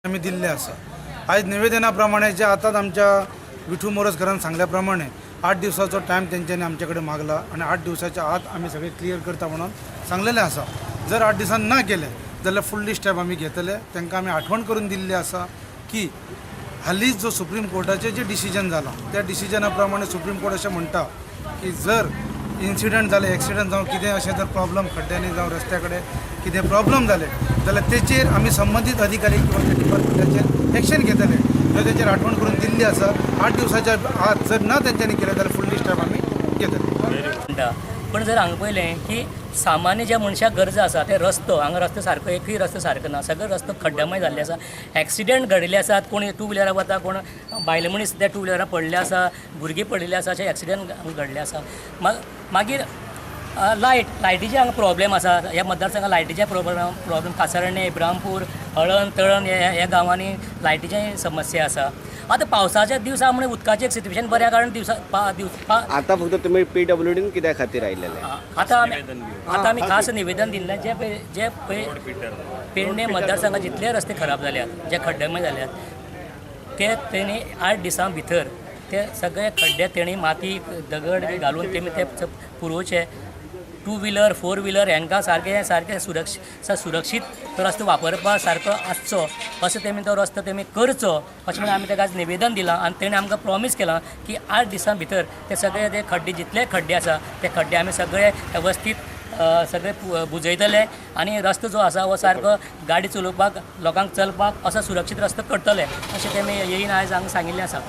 आमी दिल्लें आसा. आयज निवेदना प्रमाणे जे आतांच आमच्या विठू मोरजकरान सांगल्या प्रमाणे 8 दिवसाचो टायम तेंच्यांनी आमचे कडेन मागला आनी 8 दिवसाच्या आत आमी सगळें क्लियर करता म्हणून सांगलेलें आसा. जर 8 दिसान ना केलें जाल्यार फुडली स्टेप आमी घेतले. तांकां आमी आठवण करून दिल्ली आसा की हालींच जो सुप्रीम कोर्टाचें जें डिसिजन जालां त्या डिसिजना प्रमाणे सुप्रीम कोर्ट अशें म्हणटा की जर इन्सिडंट जाले, एक्सिडंट जावं कितें अशें जर प्रॉब्लम खड्ड्यांनी जावं रस्त्या कडेन कितें प्रॉब्लम जाले जाल्यार तेचेर आमी संबंदीत अधिकारी किंवा त्या डिपार्टमेंटाचेर एक्शन घेतले. ह्यो तेचेर आठवण करून दिल्ली आसा. 8 दिवसाच्या आत जर ना तेंच्यांनी केलें जाल्यार फुडली स्टेप आमी घेतले. म्हणटा पण जर हांगा पळयलें की सामान्य ज्या मनशाक गरजा आसा ते रस्तो हांगा रस्तो सारको एकूय रस्तो सारको ना, सगळे रस्तो खड्ड्यामय जाल्ले आसा. एक्सिडंट घडिल्ले आसात, कोण टू व्हिलराक वता, कोण बायल मनीस त्या टू व्हिलराक पडले आसा, भुरगीं पडिल्ले आसा, अशे एक्सिडंट घडले आसा. मागीर लायटीचे हांगा प्रॉब्लेम आसा. ह्या मतदारसंघात लायटीचे प्रॉब्लेम कासारणे, इब्रामपूर, हळण, तळण ह्या गांवांनी लायटीचे समस्या आसा. आतां पावसाच्या दिवसा म्हणून उदकाचें एक सिट्युएशन बरें कारण दिवसा पा दिवस पा आता फक्त तुम्ही पीडब्ल्यूडीन कित्या खातीर आयिल्ले? आता आमी खास निवेदन दिल्लें जे पळय जे पळय पेडणे मतदारसंघात जितले रस्ते खराब जाल्यात, जे खड्डेमय जाल्यात, ते तेणी 8 दिसां भितर ते सगळे खड्डे तेणी माती दगड बी घालून तेमी ते पुरोवचे. टू व्हिलर, फोर व्हिलर हांकां सारकें सारकें सुरक्षीत तो रस्तो वापरपा सारको आसचो असो तेमी तो रस्तो तेमी करचो अशें म्हणून आमी ताका आज निवेदन दिलां. आनी तेणें आमकां प्रॉमीस केलां की 8 दिसां भितर ते सगळे ते खड्डे जितले खड्डे आसा ते खड्डे आमी सगळे वेवस्थीत सगळे बुजयतले आनी रस्तो जो आसा हो सारको गाडी चलोवपाक, लोकांक चलपाक असो सुरक्षीत रस्तो करतले अशें तेमी येयन आयज हांगा सांगिल्लें आसा.